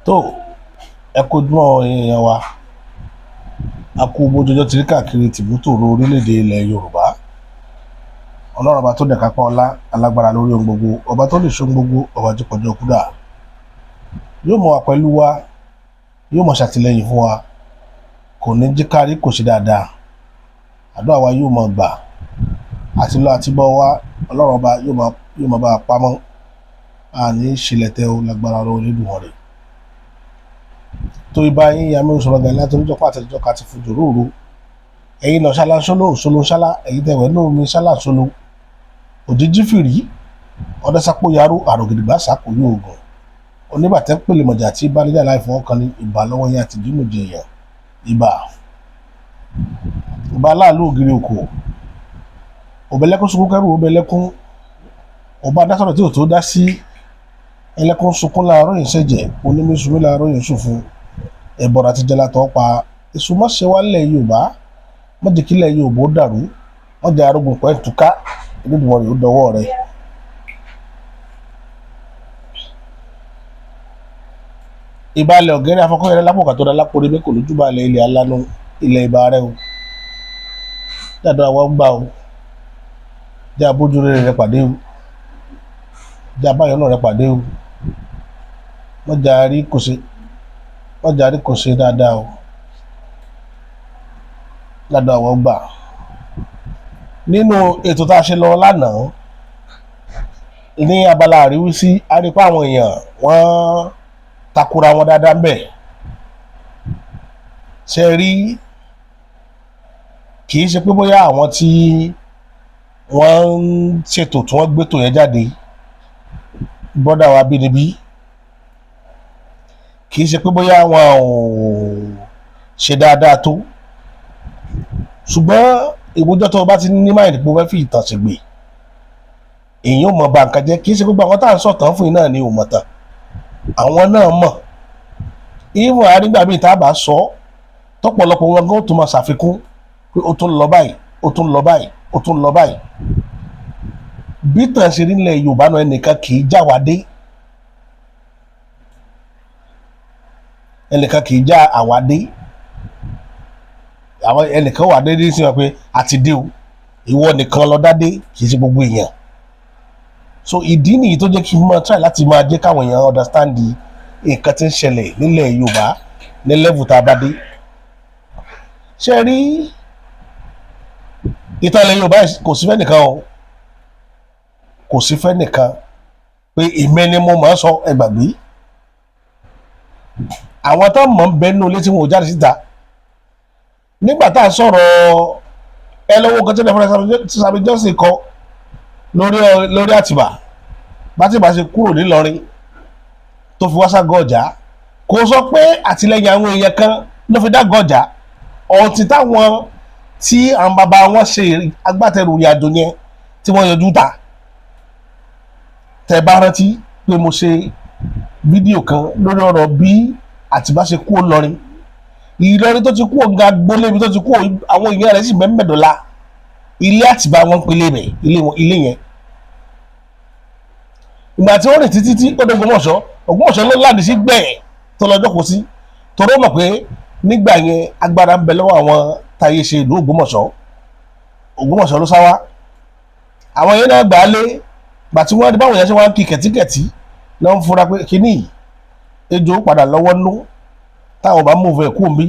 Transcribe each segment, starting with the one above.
Tó ẹ kojúmọ́ èèyàn wa, a kú bójú ọjọ́ ti rí káàkiri tìbútòrò orílẹ̀-èdè ilẹ̀ Yorùbá. Ọlọ́run ọba tó dẹ̀ kápá ọlá, alágbára lórí ohun gbogbo, ọba tó lè ṣe ohun gbogbo, ọba tí kọjá òkúdà, yóò mọ̀ wá pẹ̀lú wa, yóò mọ̀ ṣàtìlẹ́yìn fún wa, kò ní jí kárí kò sí dáadáa. Àdúrà wa yóò mọ̀ gbà, àti lọ àti bọ̀ wa, Ọlọ́run ọba yóò mọ̀ bá a pamọ́, àní ṣílẹ̀tẹ̀ o lágbára lọ́wọ́ Olódùmarè. Tó ibà yín yàmi òṣòro gàlẹ́ àti oníjọpọ̀ àtẹ̀jọ́ ká ti fojú rúurú. Ẹ̀yin lọ ṣálá ṣóló òṣòló ṣálá, ẹ̀yin tẹ̀wẹ̀ ní omi ṣálá ṣóló. Òjijì fìrí, ọ̀dẹ́sàpò yarú, àrògìdìgbà sàkó yóò gùn. Oníbàtẹ́ pèlèmọ̀jà tí bá níjà láì fọwọ́ kan ní ìbà lọ́wọ́ yín àti ìdímọ̀jẹ̀ èèyàn. Ìbà. Ìbà aláàlú ògiri òkò. Òbẹ̀lẹ́kún sunkún kẹ́rù òbẹ̀lẹ́kún. Ọba adásọ̀rọ̀ tí ò tó dá sí. Ẹlẹ́kún sunkún láàárọ̀ yìí ṣẹ̀jẹ̀, onímísùnmí láàárọ̀ yìí ṣòfun. Ẹ̀bọ̀rọ̀ àti jẹlá tọ́ pa. Èṣù má ṣe wá lẹ̀ Yorùbá, má jẹ́ kí ilẹ̀ Yorùbá ó dàrú, má jẹ́ arógun pẹ́ túká, Olódùmarè ó dọwọ́ rẹ̀. Ìbalẹ̀ ọ̀gẹ́rẹ́ afọkọ́yẹrẹ lápò kàtó dá lápò rí mẹ́kò lójú balẹ̀ ilẹ̀ alánú ilẹ̀ ìbà rẹ o. Dáadáa wa gbà o. Jẹ́ abójú rere rẹ pàdé o. Jẹ́ abáyọ̀ náà rẹ pàdé o. Má jẹ́ àrí kò ṣe, má jẹ́ àrí kò ṣe dáadáa o. Dáadáa wa gbà. Nínú ètò tá a ṣe lọ lánàá ní abala àríwísí, a rí pé àwọn èèyàn wọ́n takora wọn dáadáa ń bẹ̀. Ṣe rí, kì í ṣe pé bóyá àwọn tí wọ́n ń ṣètò tí wọ́n gbétò yẹn jáde, bọ́dà wa bínibí, kì í ṣe pé bóyá wọn ò ṣe dáadáa tó, ṣùgbọ́n ìwújọ́ tó o bá ti ní máìlì pé o fẹ́ fi ìtàn ṣègbè, èèyàn ò mọ̀ bà nǹkan jẹ́. Kì í ṣe gbogbo àwọn tá à ń sọ̀tàn fún yín náà ni ò mọ̀ tán, àwọn náà mọ̀. Ìwọ̀n àrígbà míì tá a bá sọ tọ́pọ̀lọpọ̀ wọn gan tó máa ṣàfikún pé ó tún lọ báyìí, ó tún lọ báyìí, ó tún lọ báyìí. Bí tàn ṣe rí nílẹ̀ Yorùbá náà, ẹnìkan kì í já wa dé, ẹnìkan kì í já àwa dé. Àwọn ẹnìkan wà déédéé sí wọn pé àti dé o, ìwọ nìkan lọ dá dé, kì í ṣe gbogbo èèyàn. So ìdí nìyí tó jẹ́ kí n máa try láti máa jẹ́ káwọn èèyàn understand nǹkan tí ń ṣẹlẹ̀ nílẹ̀ Yorùbá ní level tá a bá dé. Ṣe rí ìtàn ilẹ̀ Yorùbá, kò sí fẹ́nìkan o, kò sí fẹ́nìkan pé èmi ni mo máa ń sọ. Ẹ gbàgbé àwọn tó mọ̀ ń bẹ nínú ilé tí wọn ò jáde síta nígbà tá a sọ̀rọ̀. Ẹ lọ́wọ́ kan tí Samuel Johnson kọ lórí Àtìbà, bátìbà ṣe kúrò nílọrin tó fi wá ságọ́ ọjà, kò sọ pé àtìlẹ́yìn àwọn èèyàn kan ló fi dágọ́ ọjà. Ọ̀tí táwọn tí àwọn bàbá wọn ṣe agbátẹrù ìrìn àjò yẹn tí wọ́n yọjú ta. Tẹ́ bá rántí pé mo ṣe fídíò kan lórí ọ̀rọ̀ bí Àtìbà ṣe kúrò lọrin, Ìlọrin tó ti kú ọ̀gá gbólébi tó ti kú, àwọn èèyàn rẹ̀ sì mẹ́mẹ́dọ̀la ilé Àtìbà wọn pélé rẹ̀ ilé yẹn. Ìgbà tí wọ́n rìn títí tí ó dé Ògbómọ̀ṣọ́, Ògbómọ̀ṣọ́ ló láǹdí sí gbẹ̀ẹ́ tó lọ́jọ́ kò sí, torí ó mọ̀ pé nígbà yẹn agbára ń bẹ lọ́wọ́ àwọn táyé ṣe ìlú Ògbómọ̀ṣọ́. Ògbómọ̀ṣọ́ ló sá wá, àwọn yẹn náà gbà á lé. Gbà tí wọ́n báwọn yẹn ṣe wá ń kí kẹ̀tíkẹ̀tí náà ń fura pé kíní ejò padà lọ́wọ́ nú, táwọn bá move ẹ̀ kú òǹbí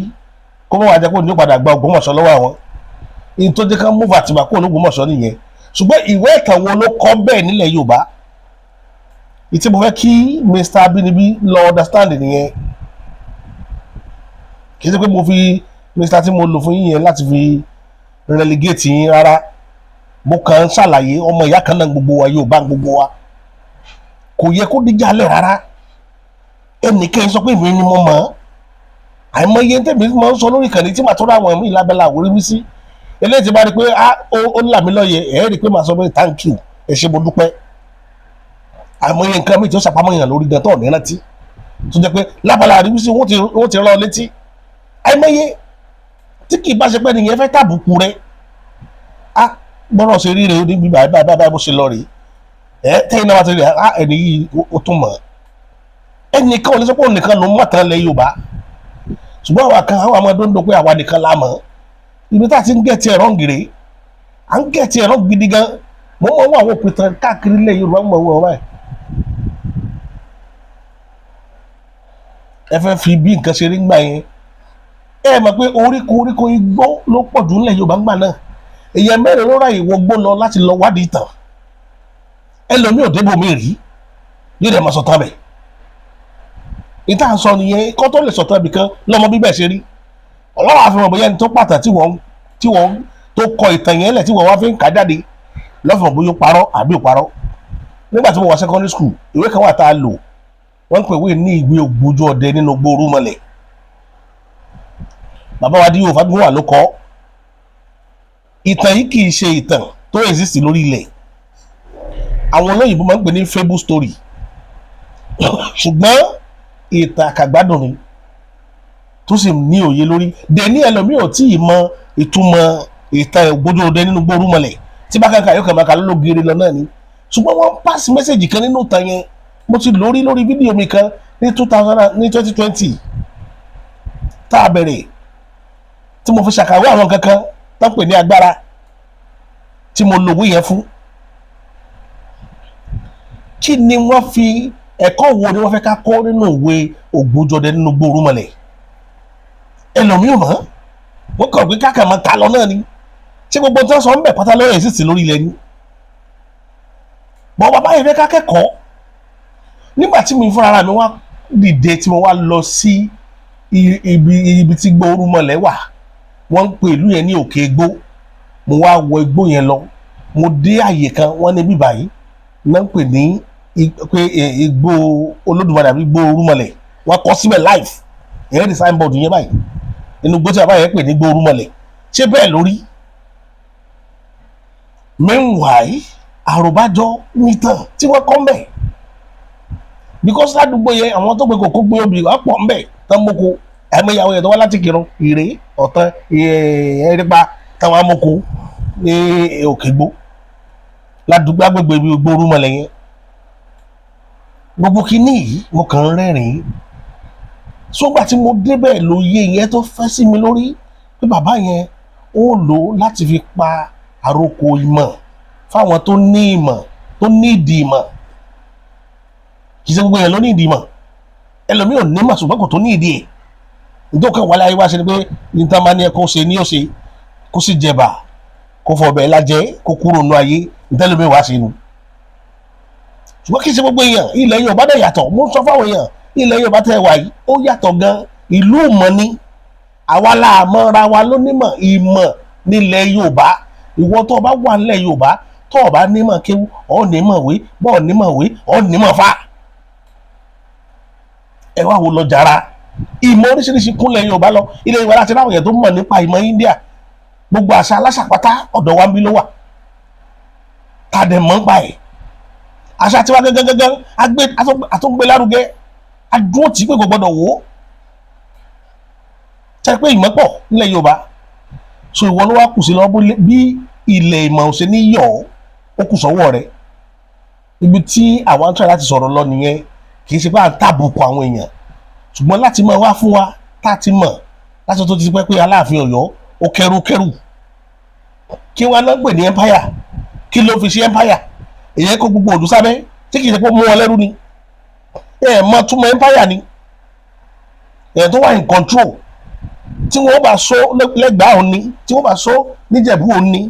kó mọ̀ wá jẹ́ kó ní padà gba Ògbómọ̀ṣọ́ lọ́wọ́ àwọn. Ìyẹn tó jẹ́ ká move Àtìbà kúrò ní Ògbómọ̀ṣọ́ nìyẹn. Ṣùgbọ́n ìwé ìtàn wo ló kọ́ bẹ́ẹ̀ nílẹ̀ Yorùbá? Ìtí mo fẹ́ kí Mr. Abínibí lọ understand nìyẹn. Kì í ṣe pé mo fi Mr. tí mo lò fún yín yẹn láti fi relegate yín rárá, mo kàn ń ṣàlàyé. Ọmọ ìyá kan náà gbogbo wa, Yorùbá gbogbo wa, kò yẹ kó díjà lẹ̀ rárá. Ẹnìkan sọ pé èmi ni mo mọ̀ ọ́, àìmọye tẹ̀mí máa ń sọ lórí ìkànnì tí màá tó ráwọn míì lábẹ́lá àwòrí wí sí. Eléyìí tí bá rí pé ó là mí lọ́yẹ̀, ẹ̀ rí i pé màá sọ pé thank you, ẹ ṣé, mo dúpẹ́. Àìmọye nǹkan míì tí ó ṣàpamọ́ yàn lórí gan tó ní rántí, tó jẹ́ pé lábala àríwísí wọ́n ti rán ọ létí. Àìmọye tí kì í bá ṣe pé nìyẹn fẹ́ tàbùkù rẹ, á gbọ́dọ̀ ṣe rí rèé níbi báyìí báyìí báyìí bó ṣe lọ rèé. Ẹ tẹ́yìn náà wá ti rí ẹni yìí ó tún mọ̀. Ẹnìkan ò lè sọ pé òun nìkan ló ń mọ̀tàn lẹ Yorùbá, ṣùgbọ́n àwa kan, àwọn ọmọdé ń dọ pé àwa nìkan la mọ̀. Ibi tá a ti ń get ẹ̀ wrong rèé, à ń get ẹ̀ wrong gidi gan. Mo mọ̀ wọ́n àwọn òpìtàn káàkiri ilẹ̀ Yorùbá, mọ̀ wọ́n báyìí. Ẹ fẹ́ fi bí nǹkan ṣe rí ńgbà yẹn, ẹ mọ̀ pé oríko oríko igbó ló pọ̀ jù ńlẹ̀ Yorùbá ńgbà náà. Èèyàn mẹ́rin ló ráyè wọgbó lọ láti lọ wádìí ìtàn. Ẹlòmíì ò débò mí rí, yóò dẹ̀ máa sọ tán bẹ̀. Ìta ń sọ nìyẹn, kó tó lè sọ̀tàn ibìkan lọ́mọ bíbẹ̀ ṣe rí. Ọlọ́run àfihàn bóyá ẹni tó pàtàkì tí wọ́n tó kọ ìtàn yẹn lẹ̀, tí wọ́n wá fi ń kà jáde lọ́fọ̀ọ́, bóyá ó parọ́ àbí ò parọ́. Nígbà tí mo wà secondary school, ìwé kan wà tá a lò, wọ́n ń pè wé ní ìwé Ògbójú Ọdẹ nínú Gbórúmọlẹ̀. Bàbá wa D.O. Fágúnwà ló kọ ìtàn yìí. Kì í ṣe ìtàn tó exist lórí ilẹ̀. Àwọn olóyìnbó máa ń pè ní fable story, ṣùgbọ́n ìtàn àkàgbádùn ni tó sì ní òye lórí dẹ̀ní. Ẹlòmíì ò tí ì mọ ìtumọ̀ ìtàn Ògbójú Ọdẹ nínú Gbórúmọlẹ̀ tí bá kankan yóò kàn máa kà lólógere lọ náà ni. Ṣùgbọ́n wọ́n pass message kan nínú ìtàn yẹn. Mo ti lórí lórí fídíò mi kan ní two thousand ní 2020 tá a bẹ̀rẹ̀, tí mo fi ṣàkàwé àwọn kankan tó ń pè ní agbára tí mo lòwú yẹn fún. Kí ni wọ́n fi, ẹ̀kọ́ wo ni wọ́n fẹ́ ká kọ́ nínú ìwé Ògbójú Ọdẹ nínú Gbórúmọlẹ̀? Ẹlòmíì ò mọ̀. Wọ́n kàn pé káàkiri máa ta lọ náà ni. Ṣé gbogbo tí wọ́n sọ ń bẹ̀ pátá lọ́yẹ̀ sì sí lórí ilẹ̀ ni? Bọ́ bàbá yẹn fẹ́ ká kẹ́kọ̀ọ́. Nígbà tí mi fúnra mi wá dìde, tí mo wá lọ sí ibi tí Gbórúmọlẹ̀ wà, wọ́n ń pè ìlú yẹn ní Òkè Igbó. Mo wá wọ igbó yẹn lọ, mo dé àyè kan, wọ́n ní bíbá yìí náà ń pè ní pé igbó Olódùmarè àbí igbó Orúmọlẹ̀. Wọ́n kọ síbẹ̀ live, ẹ̀rẹ́ ní signboard yẹn báyìí inú igbó tí bàbá yẹn pè ní igbó Orúmọlẹ̀. Ṣé bẹ́ẹ̀ lórí? Meanwhile, àròbájọ nìtàn tí wọ́n kọ́ mbẹ̀, because ládùúgbò yẹn, àwọn tó gbé kòkó, gbé obì, wọ́n pọ̀ mbẹ̀ tán mọ́kò. Àìmọye yẹn tó wá láti Kírun, Ìrè, Ọ̀tán, Ẹ̀ẹ́dẹ́gbà, táwọn amọ́kò ní Òkègbó ládùúgbò agbègbè ibi igbó Orúmọlẹ̀ yẹn. Gbogbo kinní yìí, mo kàn ń rẹ́rìn-ín. Sógbà tí mo débẹ̀, lóye yẹn tó fẹ́ sí mi lórí pé bàbá yẹn ó lò ó láti fi pa àròkọ ìmọ̀ fáwọn tó ní ìmọ̀, tó ní ìdí ìmọ̀. Kì í ṣe gbogbo yẹn ló ní ìdí ìmọ̀. Ẹlòmíì ò ní mọ̀, ṣùgbọ́n kò tó ní ìdí ẹ̀. Nítorí kan wálé ayé wá ṣe ni pé níta máa ní ẹ kó ṣe ní ó ṣe, kó sì jẹba, kó fọ ọbẹ̀ lájẹ, kó kúrò nù ayé. Ntẹ́lómi wá ṣe nu, ṣùgbọ́n kì í ṣe gbogbo èèyàn. Ilẹ̀ Yorùbá dẹ̀ yàtọ̀. Mo ń sọ fáwọn èèyàn, ilẹ̀ Yorùbá tẹ́ wà yìí, ó yàtọ̀ gan. Ìlú ìmọ̀ ni. Àwa la mọ́ra wa lónímọ̀. Ìmọ̀ nílẹ̀ Yorùbá. Ìwọ tó o bá wà nílẹ̀ Yorùbá, tó o bá nímọ̀ kéwú, ọ̀ nímọ̀ wé, bọ́ọ̀ nímọ̀ wé, ọ̀ nímọ̀ fà. Ẹ wá wo lọ jàrá, ìmọ̀ oríṣiríṣi kúnlẹ̀ Yorùbá lọ. Ilẹ̀ Yorùbá láti ráwọn èèyàn tó mọ̀ nípa ìmọ̀ India. Gbogbo àṣà aláṣàpátá, ọ̀dọ̀ wa ń bí ló wà, tá a dẹ̀ mọ̀ ń pa ẹ̀. Àṣà tiwa gángan gángan àtúngbé lárugẹ, adúró tí pé kò gbọdọ̀ wò ó ṣe pé ìmọ̀ pọ̀ nílẹ̀ Yorùbá. So ìwọ ló wá kù sí lọ́wọ́ bí ilẹ̀ ìmọ̀ ò ṣe ní yọ̀ ọ́. Ó kù sọ́wọ́ rẹ̀. Ibi tí àwa ń try láti sọ̀rọ̀ lọ nìyẹn. Kì í ṣe pé à ń tàbùkù àwọn èèyàn, ṣùgbọ́n láti máa wá fún wa tá a ti mọ̀ láti tó ti pẹ́ pé Aláàfin Ọ̀yọ́ ó kẹrù kẹrù. Kí wọn náà gbè ní empire? Kí ló fi ṣe empire? Èyàn kó gbogbo òdù sábẹ́, tí kì í ṣe pé ó mú wọn lẹ́rú ni. Ẹ mọ túmọ̀ empire ni, èyàn tó wà in control, tí wọ́n bá so lẹ́gbàá òun ni, tí wọ́n bá so níjẹ̀bú òun ni.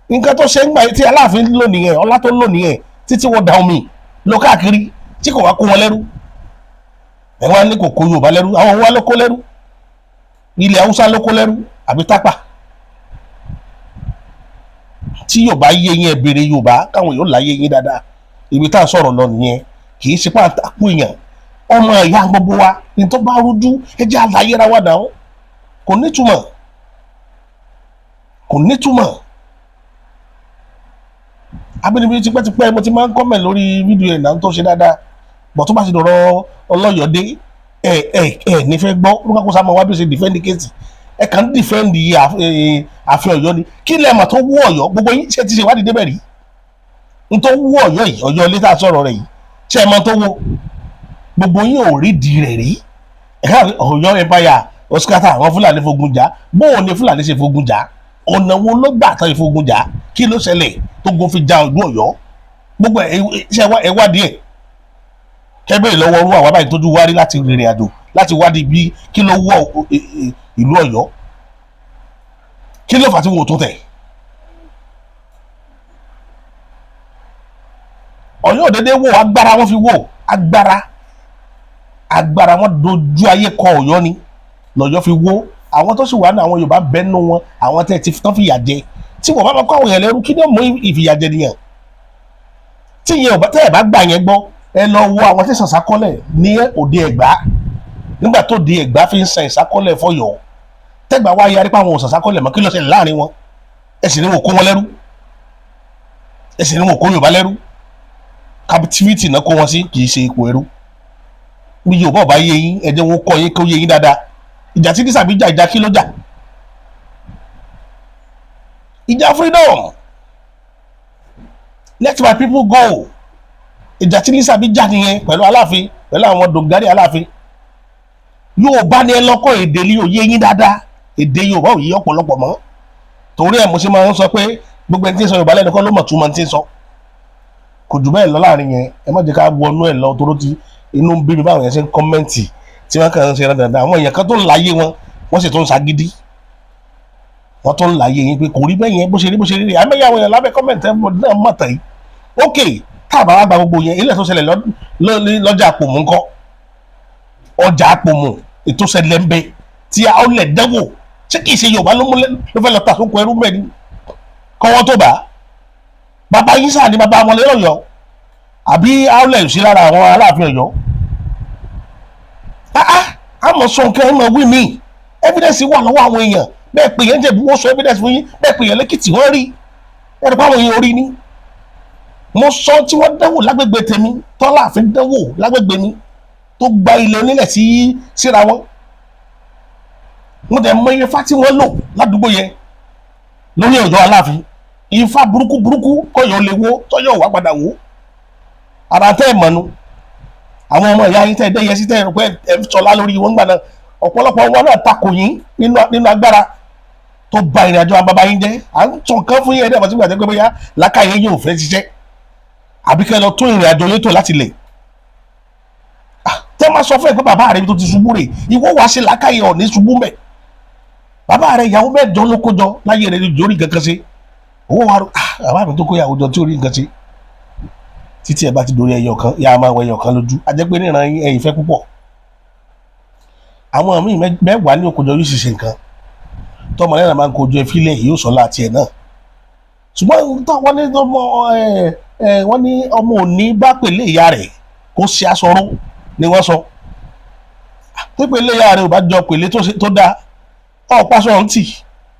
Nǹkan tó ṣe ń gbà tí Aláàfin lò nìyẹn, ọlá tó lò nìyẹn, títí wọ́n da omi lọ káàkiri, tí kò wá kó wọn lẹ́rú. Ẹ wá ní kò kó Yorùbá lẹ́rú. Àwọn wa ló kó lẹ́rú? Ilẹ̀ Haúsá ló kó lẹ́rú àbí Tápà? Tí Yorùbá yé yín, ẹ béèrè Yorùbá káwọn yóò láyé yín dáadáa. Ibi tá a sọ̀rọ̀ lọ nìyẹn. Kì í ṣe pé àtàkùn èèyàn, ọmọ ìyá gbogbo wa ní. Tó bá rújú, ẹ jẹ́ àlàyé ra wa náà. Kò nítumọ̀, kò nítumọ̀. Abínibí tipẹ́tipẹ́, mo ti máa ń comment lórí fídíò ẹ̀ náà tó ṣe dáadáa bọ̀. Tó bá ti dọ̀rọ̀ ọlọ́yọ̀dé, ẹ ẹ ẹ nífẹ̀ẹ́ gbọ́ ló kó sá mọ́ wá bí ó ṣe defend case. Ẹ kàn ń defend ààfin Ọ̀yọ́ ni. Kí lẹ mọ̀ tó wú Ọ̀yọ́? Gbogbo yín ṣe ti ṣe ìwádìí débẹ̀ rí n tó wú Ọ̀yọ́ yìí? Ọ̀yọ́ ilé tá a sọ̀rọ̀ rẹ̀ yìí, ṣé ẹ mọ̀ tó wó? Gbogbo yín ò rí di rẹ̀ rí. Ẹ̀ka Ọ̀yọ́ empire ó scatter, àwọn Fúlàní fogun jà. Bóun ni Fúlàní ṣe fogun jà? Ọ̀nà wo ló gbà tán ìfogun jà? Kí ló ṣẹlẹ̀ tó gun fi ja ìlú Ọ̀yọ́? Gbogbo ẹ̀ ṣe ẹ wádìí ẹ̀, kẹ́bẹ̀rẹ̀ lọ́wọ́ ọrú àwa báyìí tójú wárí láti rìnrìn àjò láti wádìí bí kí ló wọ ìlú Ọ̀yọ́, kí ló fà tí wọn ò tó tẹ̀. Ọ̀yọ́ òdédé wò, agbára wọn fi wò, agbára wọn dojú ayé kọ Ọ̀yọ́ ni lọ́yọ́ fi wó. Àwọn tó sì wà ní àwọn Yorùbá bẹ́nu wọn, àwọn tẹ́ ti tán fìyà jẹ, tí wọ́n bá máa kó àwọn èèyàn lẹ́rú, kí ni ó mú ìfìyà jẹ nìyẹn? Tí ìyẹn ò bá tẹ́ ẹ̀ bá gbà yẹn gbọ́, ẹ lọ wo àwọn tí sànsákọ́lẹ̀ ní òde Ẹ̀gbá. Nígbà tó de Ẹ̀gbá fi ń san ìsákọ́lẹ̀ fọyọ̀, tẹ́gbà wá yarí pé àwọn ò sànsákọ́lẹ̀ mọ́, kí ló ṣẹlẹ̀ láàrin wọn? Ẹ sì ní wọn kó wọn lẹ́rú, ẹ sì ní wọn kó Yorùbá lẹ́rú. Captivity náà kó wọn sí, kì í ṣe ipò ẹrú. Bí Yorùbá ò bá yé yín, ẹ jẹ́ wọn kọ́ yín kó yé yín dáadáa. Ìjà tí Lísàbí jà, ìjà kí ló jà? Ìjà freedom, let my people go. Ìjà tí Lísàbí jà nìyẹn pẹ̀lú Aláàfin, pẹ̀lú àwọn dòǹgárì Aláàfin. Yorùbá ni ẹ lọ́kọ̀, èdè ni òye yín dáadáa. Èdè Yorùbá ò yé ọ̀pọ̀lọpọ̀ mọ́. Torí ẹ̀ mo ṣe máa ń sọ pé gbogbo ẹni tí ń sọ Yorùbá lẹ́nu kọ́ ló mọ̀ túmọ̀ tí ń sọ. Kò jù bẹ́ẹ̀ lọ láàrin yẹn. Ẹ má jẹ́ ká wọnú ẹ̀ lọ, toró ti inú ń bí mi báwọn yẹn ṣe ń comment, tí wọ́n kàn ń ṣe dandan. Àwọn èèyàn kan tó ń láyé wọn, wọ́n sì tó ń ṣagídí, wọ́n tó ń láyé yín pé kò rí bẹ́ẹ̀ yẹn, bó ṣe rí, bó ṣe rí rí. Àmọ́ àwọn èèyàn lábẹ́ comment náà mọ̀ tán yìí. Ok, tá a bá wá gba gbogbo yẹn, ilé tó ṣẹlẹ̀ lọ́jà Àpòmù ńkọ́? Ọjà Àpòmù, ètò ṣẹlẹ̀ ń bẹ tí a ó lẹ̀ dẹ́wò. Ṣé kìí ṣe Yorùbá ló múlẹ̀ ló fẹ́ lọ tà sóko ẹrú mẹ́ni kọ́wọ́ tó bá bàbá yín sáà ní bàbá wọn lọ́yọ̀ọ́? Àbí aolẹ̀ sí lára àwọn Aláàfin Ọ̀yọ́? Ah ah, àmọ́ sọ nǹkan ẹ̀ mọ̀ wí mí. Evidence wà lọ́wọ́ àwọn èèyàn. Bẹ́ẹ̀ pè yẹn jẹ̀bi, wọ́n sọ evidence fún yín. Bẹ́ẹ̀ pè yẹn lẹ́kìtì, wọ́n rí ẹ̀rọ pé àwọn èèyàn orí ni. Mo sọ tí wọ́n dánwò lágbègbè tèmi, tọ́lá àfin dánwò lágbègbè mi, tó gba ilẹ̀ onílẹ̀ sí síra wọn. Mo dẹ̀ mọ iye ifá tí wọ́n lò ládùúgbò yẹn lórí Ọ̀yọ́ Aláàfin, ifá burúkú burúkú, kọ́yọ̀ lè wó, tọ́yọ̀ wá padà wó. Ara tẹ́ ẹ̀ mọ̀nu, àwọn ọmọ ìyá yín tẹ́ ẹ dẹ́yẹ sí, tẹ́ ẹ rò pé ẹ ń sọlá lórí wọn gbà náà, ọ̀pọ̀lọpọ̀ wọn náà takò yín nínú agbára tó ba ìrìn àjò àwọn bàbá yín jẹ́. À ń sọ nǹkan fún yín, ẹ̀dẹ̀ àmọ́ sígbà tẹ́ pé bóyá làákàyè yín ò fẹ́ ṣiṣẹ́, àbí kẹ́ ẹ lọ tún ìrìn àjò yín tò láti lẹ̀. Tẹ́ máa sọ fún ẹ pé bàbá rẹ tó ti ṣubú rè, ìwọ wàá ṣe làákàyè ọ̀ ní ṣubú mẹ́. Bàbá rẹ, ìyàwó mẹ́jọ ló kó jọ láyé rẹ, jórí kankan ṣe owó wa. Bàbá mi tó kó ìyàwó jọ tí ò rí nǹkan ṣe, títí ẹ bá ti dorí ẹyọ kan, yà á máa wọ ẹyọ kan lójú. A jẹ́ pé níran ẹ̀yin fẹ́ púpọ̀. Àwọn míì mẹ́wàá ní òkòjọ yóò sì ṣe nǹkan tọmọ náírà máa ń kojú ẹ fílẹ̀, yóò sọ láti ẹ̀ náà. Ṣùgbọ́n tó wọ́n ní ọmọ ẹ ẹ wọ́n ní ọmọ òní bá pèlè ìyá rẹ̀ kó ṣe aṣọrún ni wọ́n sọ tó pèlè ìyá rẹ̀ ò bá jọ pèlè tó dáa, ọ̀ pàṣọ ọ̀hún tì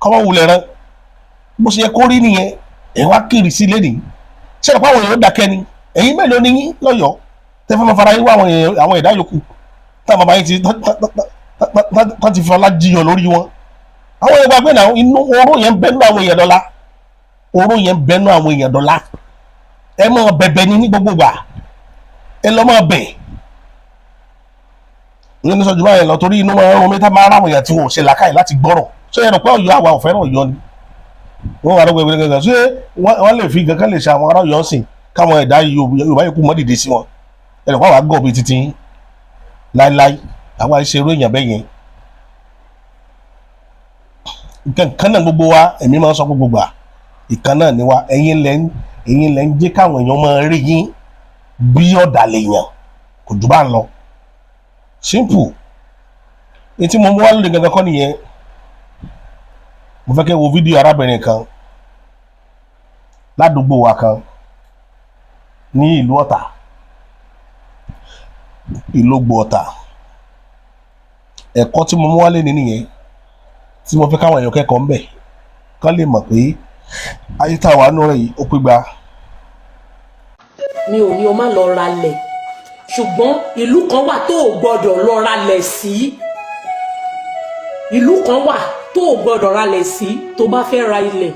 kọ́mọ wulẹ̀ rán. Bó ṣe yẹ kó rí nìyẹn. Ẹ wá kiri sí lẹ́nìí, ṣé ẹ pa àwọn èèyàn dákẹ́ ni? Ẹ̀yin mélòó ni yín lọ́yọ̀ọ́ tẹ́ fẹ́ máa fara yín wá àwọn èèyàn, àwọn ẹ̀dá yòókù táwọn bàbá yín ti tán ti fọlá jiyàn lórí wọn? Àwọn èèyàn gbàgbé náà. Inú oró yẹn ń bẹ́nu àwọn èèyàn dọ́là, oró yẹn ń bẹ́nu àwọn èèyàn dọ́là. Ẹ máa bẹ̀bẹ̀ ní gbogbo gbà, ẹ lọ́ máa bẹ̀. Ìyẹn ní sọ́jú báyẹn lọ, torí inú máa ń rún mi tá máa ráwọn èèyàn tí wọn ò ṣe làákàyè láti gbọ́rọ̀. Ṣé ẹ rò pé Ọ̀yọ́ àwa ò fẹ́ràn Ọ̀yọ́ ni? Wọ́n wà lọ́gbẹ̀ẹ́ gbẹ̀gbẹ̀. Ṣé wọ́n lè fi kankan lè ṣe àwọn ará Ọ̀yọ́ sìn káwọn ẹ̀dá Yorùbá yòókù mọ́ dìde sí wọn? Ẹ rò pé àwa gọ̀ bíi titi láíláí? Àwa ṣe irú èèyàn bẹ́ẹ̀ yẹn. Nǹkan kan náà gbogbo wa. Èmi máa ń sọ gbogbo gbà, ìkan náà ni wa. Ẹ̀yin lẹ́ ń jẹ́ káwọn èèyàn máa rí yín bí ọ̀dàlẹ̀ èèyàn. Kò jù bá ń lọ, simple. Ní tí mo mú wá lóde gangan kọ́ nìyẹn. Mo fẹ́ kẹ́ wo fídíò arábìnrin kan ládùúgbò wa kan ní ìlú Ọ̀tà, Ìlógbò Ọ̀tà. Ẹ̀kọ́ tí mo mú wálé ní nìyẹn, tí mo fẹ́ káwọn èèyàn kẹ́kọ̀ọ́ ń bẹ̀, kán lè mọ̀ pé ayé tá a wà nù rẹ̀ yìí, ó pé gba. Mi ò ní o má lọ ralẹ̀, ṣùgbọ́n ìlú kan wà tó o gbọ́dọ̀ lọ ralẹ̀ sí. Ìlú kan wà tó o gbọ́dọ̀ ralẹ̀ sí tó bá fẹ́ ra ilẹ̀.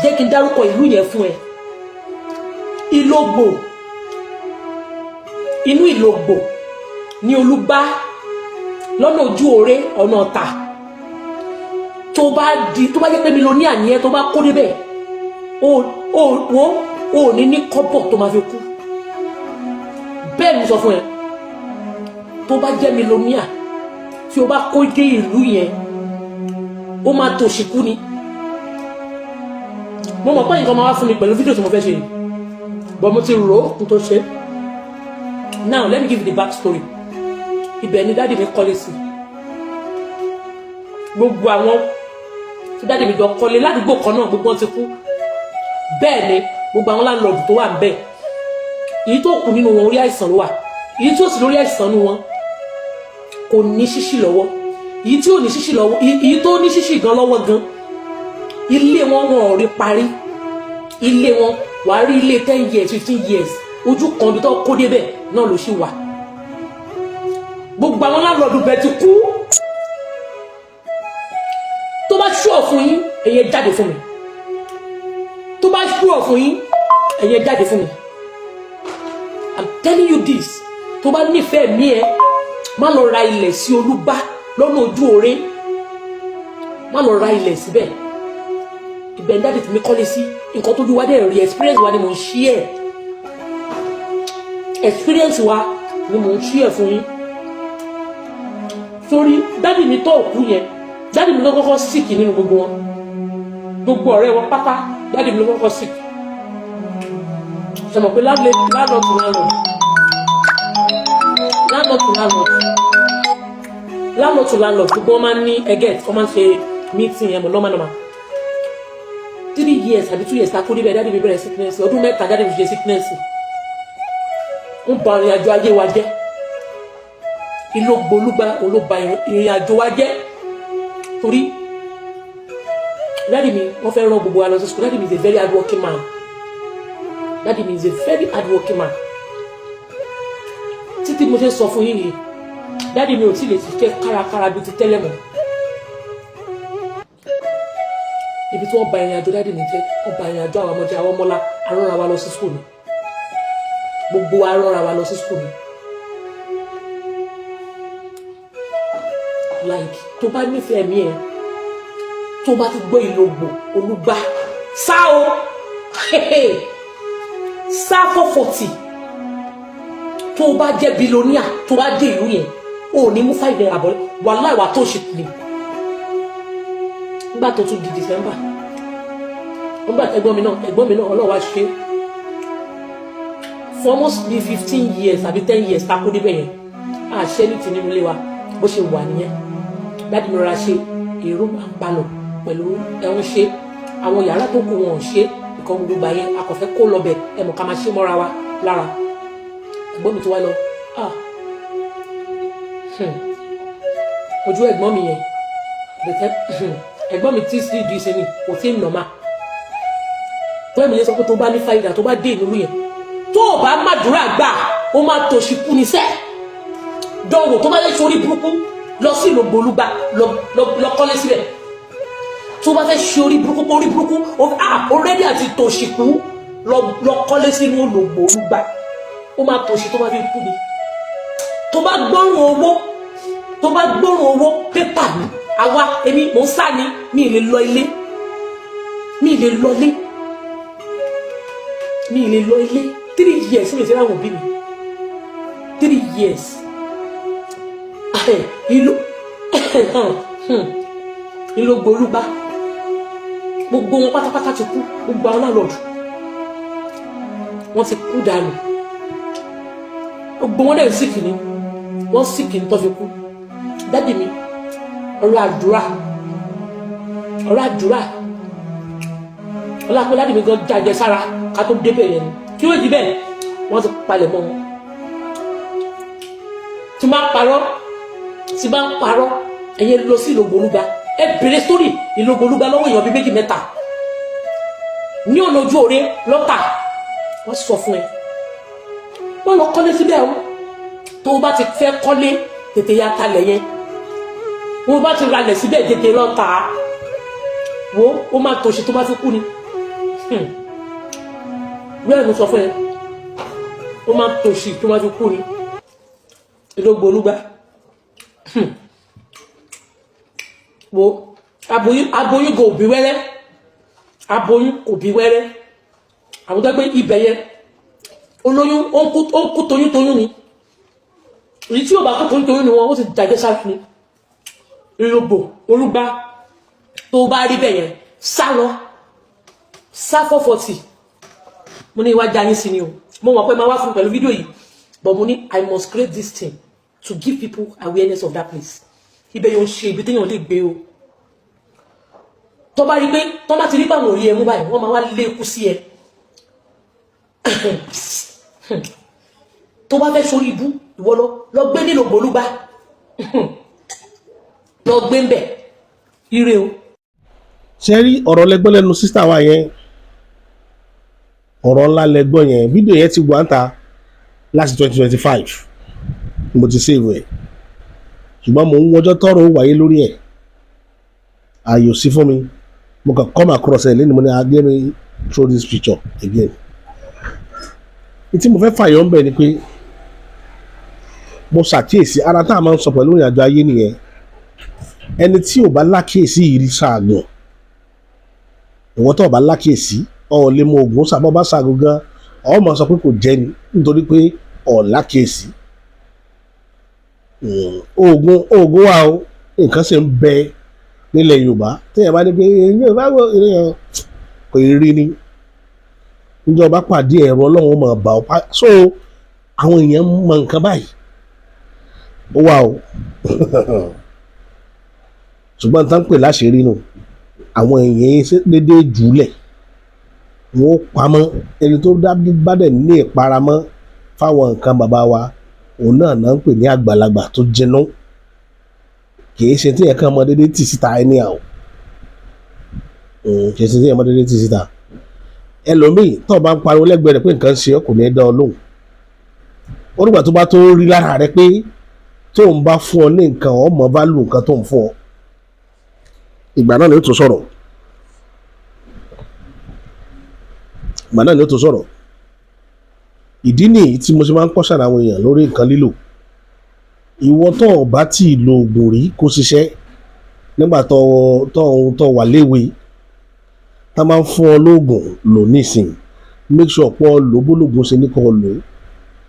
Jẹ́ kí n dárúkọ ìlú yẹn fún ẹ. Ìlógbò, inú Ìlógbò. Ní Olúgbá, lọ́nà Ojú Òre, ọ̀nà Ọ̀tà, tó bá di, tó bá jẹ́ pé millionaire ni ẹ́, tó bá kó débẹ̀, o o wo o ní kọ́bọ̀ tó máa fi kú. Bẹ́ẹ̀ ni sọ fún ẹ, tó bá jẹ́ millionaire, tí o bá kó dé ìlú yẹn, ó máa tòṣì kú ni. Mo mọ̀ pé nǹkan máa wá fún mi pẹ̀lú fídíò tí mo fẹ́ ṣe yìí, but mo ti rò ó kí n tó ṣe. Now let me give you the back story. Ibẹ̀ ni daddy mi kọ́lé sí. Gbogbo àwọn tí daddy mi jọ kọ́lé ládùúgbò kan náà, gbogbo wọn ti kú. Bẹ́ẹ̀ ni gbogbo àwọn landlord tó wà ń bẹ̀, èyí tó kù nínú wọn, orí àìsàn ló wà. Èyí tí ó sì lórí àìsàn nínú wọn kò ní ṣíṣì lọ́wọ́. Èyí tí ò ní ṣíṣì lọ́wọ́, èyí tó ní ṣíṣì gan lọ́wọ́ gan, ilé wọn, wọn ò rí parí. Ilé wọn, wàá rí ilé 10 years, 15 years, ojú kan bí tó kó débẹ̀ náà ló ṣì wà. Gbogbo àwọn landlord bẹ̀ ti kú. Tó bá ṣúọ̀ fún yín, ẹ̀yẹ jáde fún mi. Tó bá ṣúọ̀ fún yín, ẹ̀yẹ jáde fún mi. I'm telling you this. Tó bá nífẹ̀ẹ́ mi, ẹ má lọ ra ilẹ̀ sí Olúgbá lọ́nà Ojú Òre. Má lọ ra ilẹ̀ síbẹ̀. Ibẹ̀ ní daddy tí mi kọ́lé sí. Nǹkan tójú wa dẹ̀ rí, experience wa ni mò ń share, experience wa ni mò ń share fún yín. Sórí daddy mi tó òkú yẹn, daddy mi ló kọ́kọ́ sick nínú gbogbo wọn, gbogbo ọ̀rẹ́ wọn pátá, daddy mi ló kọ́kọ́ sick. Ṣe mọ̀ pé landlord to landlord, landlord to landlord, landlord to landlord, gbogbo wọn máa ń ní ẹgẹ, wọn máa ń ṣe meeting yẹn mọ̀ normal normal. 3 years àbí 2 years ta kó débẹ̀, daddy mi bẹ̀rẹ̀ sickness. Ọdún 3 daddy mi ṣe sickness, ń ba ìrìn àjò ayé wa jẹ́. Ìlógbolúgba ló ba ìrìn àjò wa jẹ́, torí daddy mi, wọ́n fẹ́ rán gbogbo wa lọ sí school. Daddy mi is a very hard working man. Daddy mi is a very hard working man. Títí mo ṣe sọ fún yín yìí, daddy mi ò tí lè ṣiṣẹ́ kárakára bíi ti tẹ́lẹ̀ mọ́. Ibi tí wọ́n ba ìrìn àjò daddy mi jẹ́, wọ́n ba ìrìn àjò àwọn ọmọdé, àwọn ọmọlá arọ́ra wa lọ sí school ni. Gbogbo wa rọra wa lọ sí school ni. Like, tó bá nífẹ̀ẹ́ mi ẹ̀, tó bá ti gbọ́ Ìlògbò Olúgbà, sá o, sá 440. Tó bá jẹ́ billionaire, tó bá dé ìlú yẹn, o ò ní mú ₦5 bọ́. Wàhálà ìwà tó ṣe ní. Nígbà tó tún di December, nígbà ẹ̀gbọ́n mi náà, ọlọ́wà ṣe for almost be 15 years àbí 10 years tá a kó débẹ̀ yẹn, àṣẹ ní ti nínú ilé wa bó ṣe wà nìyẹn. Daddy mi rọra ṣe èrò àpalọ̀ pẹ̀lú ẹ̀hún, ṣe àwọn yàrá tó kù, wọn ò ṣe ìkan. Gbogbo gbà yẹn, akọ̀fẹ́ kó lọ bẹ̀, ẹ mọ̀ ká máa ṣe mọ́ra wa lára. Ẹ̀gbọ́n mi tó wá lọ, ah, ojú ẹ̀gbọ́n mi yẹn bẹ̀tẹ̀. Ẹ̀gbọ́n mi tí sí di ìsinmi kò tí ì nà má tó. Ẹ̀mí lè sọ pé tó bá ní fàyídà, tó bá dé ìlú yẹn, tó o bá màdúrà gbà, ó máa tòṣì kú ní sẹ́. Dánwò, tó bá lè sórí burúkú, lọ sí ìlú Olúgbà, lọ kọ́lé síbẹ̀. Tó bá fẹ́ ṣe orí burúkú, orí burúkú, ah, already àti tòṣì kú, lọ kọ́lé sínú Ìlògbò Olúgbà, ó máa tòṣì tó bá fi kú ni. Tó bá gbọ́rùn owó, tó bá gbọ́rùn owó pépà mi, àwa, èmi mò ń sá ni. Mi ì lè lọ ilé, mi ì lè lọ ilé, mi ì lè lọ ilé. 3 years mi ì sí láwọn òbí mi, 3 years. Ìlú Ìlógbò Olúgbà, gbogbo wọn pátápátá ti kú. Gbogbo àwọn landlord, wọ́n ti kú dànù. Gbogbo wọn dẹ̀ sick ni, wọ́n sick ní tó fi kú. Daddy mi, ọ̀rọ̀ àdúrà, ọ̀rọ̀ àdúrà ọlọ́pàá. Daddy mi gan jàjẹ sára ká tó débẹ̀ yẹn ni. Kí ló di bẹ́ẹ̀? Wọ́n ti palẹ̀ mọ́ wọn. Tí máa parọ́, tí máa ń parọ́, ẹ̀yẹ lọ sí Ìlógbò Olúgbà, ẹ bèrè sórí Ìlógbò Olúgbà lọ́wọ́ èèyàn bíi méjì mẹ́ta ní ọ̀nà Ojú Òre lọ́tà, wọ́n sọ fún ẹ. Wọ́n lọ kọ́lé síbẹ̀ o. Tó o bá ti fẹ́ kọ́lé, tètè ya talẹ̀ yẹn. Wọ́n bá ti ralẹ̀ síbẹ̀, tètè lọ tà á. Wo, ó máa tòṣì tó bá fi kú ni. Bẹ́ẹ̀ mo sọ fún ẹ, ó máa tòṣì tó bá fi kú ni. Ìlógbò Olúgbà wo aboyún, aboyún kò bí wẹ́rẹ́, aboyún kò bí wẹ́rẹ́. Àwọn tó gbé ibẹ̀ yẹn, olóyún ó ń kú toyún toyún ni. Èyí tí ò bá kú toyún toyún ni wọn ó ti dàgbé sára ni. Ìlógbò Olúgbà, tó bá rí bẹ̀ yẹn, sá lọ, sá 440. Mo ní ìwájà yín sí ni o. Mo mọ̀ pé máa wá fún pẹ̀lú fídíò yìí, but mo ní I must create this thing to give people awareness of that place. Ibẹ̀ yóò ṣe ibi téèyàn lè gbé o. Tó bá rí pé tó bá ti rí pàwọn òrí ẹ mú báyìí, wọ́n máa wá lé ikú sí ẹ. Tó bá fẹ́ sórí ibú, ìwọ lọ lọ gbé nílò gbólúgbá, lọ gbé ń bẹ̀. Ire o. Ṣe rí ọ̀rọ̀ lẹ́gbọ́n lẹ́nu sister wa yẹn? Ọ̀rọ̀ ńlá lẹ́gbọ́n yẹn. Fídíò yẹn ti wà ń ta láti 2025, mo ti save ẹ̀, ṣùgbọ́n mo ń wọjọ́ tọrọ ó wáyé lórí ẹ̀, ààyò sí fún mi. Mo kàn come across ẹ̀ lẹ́nu, mo ní, "Let me throw this picture again." Tí mo fẹ́ fàyọ̀ ń bẹ̀ ni pé mo ṣàkíyèsí ara tá a máa ń sọ pẹ̀lú ìrìnàjò ayé nìyẹn. Ẹni tí ò bá lákíyèsí yìí ṣaàgùn. Ìwọ tó o bá lákíyèsí, ọ ò lè mọ ògùn sábà bá ṣaàgùn gan, ọ máa sọ pé kò jẹ́ ni, nítorí pé ọ̀ lákíyèsí. Oògùn, oògùn wà o. Nǹkan sì ń bẹ nílẹ̀ Yorùbá téèyàn bá ní pé Yorùbá wo èèyàn kò rí ni. Níjọba pàdé ẹ̀rọ Ọlọ́run mọ̀ bá ọ pa. So àwọn èèyàn mọ nǹkan báyìí, ó wà o, ṣùgbọ́n tán pè láṣìírí nù. Àwọn èèyàn dédé jùlẹ̀, wọ́n ó pamọ́. Ẹni tó bá dẹ̀ ní ìparamọ́ fáwọn nǹkan bàbá wa, òun náà náà ń pè ní àgbàlagbà tó jinú. Kì í ṣe tí ẹ̀kan mọ dédé tì síta ẹni àwọ̀, kì í ṣe tí ẹ̀kan mọ dédé tì síta. Ẹlòmíì tó bá ń pariwo lẹ́gbẹ̀ẹ́ rẹ̀ pé nǹkan ń ṣe ọ́, kò ní í dán ọ lóhùn. Ó nígbà tó bá tó rí lára rẹ pé tó ń bá fún ọ ní nǹkan, ọ mọ value nǹkan tó ń fún ọ, ìgbà náà ni ó tó sọ̀rọ̀, ìgbà náà ni ó tó sọ̀rọ̀. Ìdí nìyí tí mo ṣe máa ń kọ́ sára àwọn èèyàn lórí nǹkan lílò. Ìwọ tó o bá tí ì lo oògùn rí kó ṣiṣẹ́ nígbà tó wà léwe, tá máa ń fún ọ lóògùn lò nísìn, make sure pé ọ lò bólógùn ṣe ní kó lò.